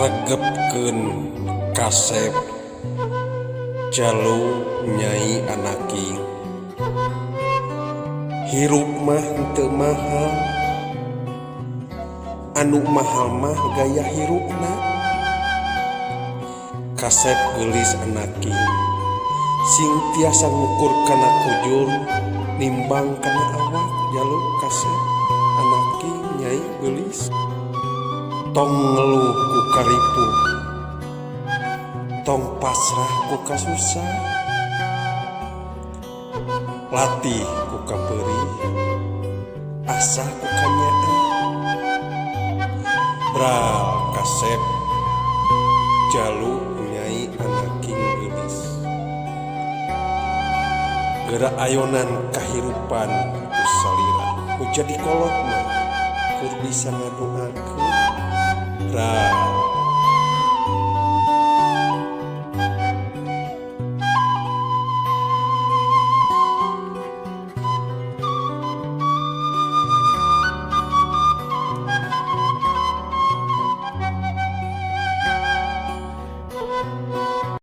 Regepkeun kasep jalu Nyai Anaking. Hirup mah henteu mahal, anu mahal mah gaya hirupna. Kasep geulis Anaking sing tiasa ngukur kana kujur nimbang kana awak. Jalu kasep Anaking Nyai geulis. Tong ngeluh ku karipuh, tong pasrah ku kasusah, latih ku kapeurih, asah ku kanyaah. Bral kasep jalu Nyai Anaking geulis. Geura ayonan kahirupan ku salira, nu jadi kolot mah kur bisa ngadoakeun. Bral.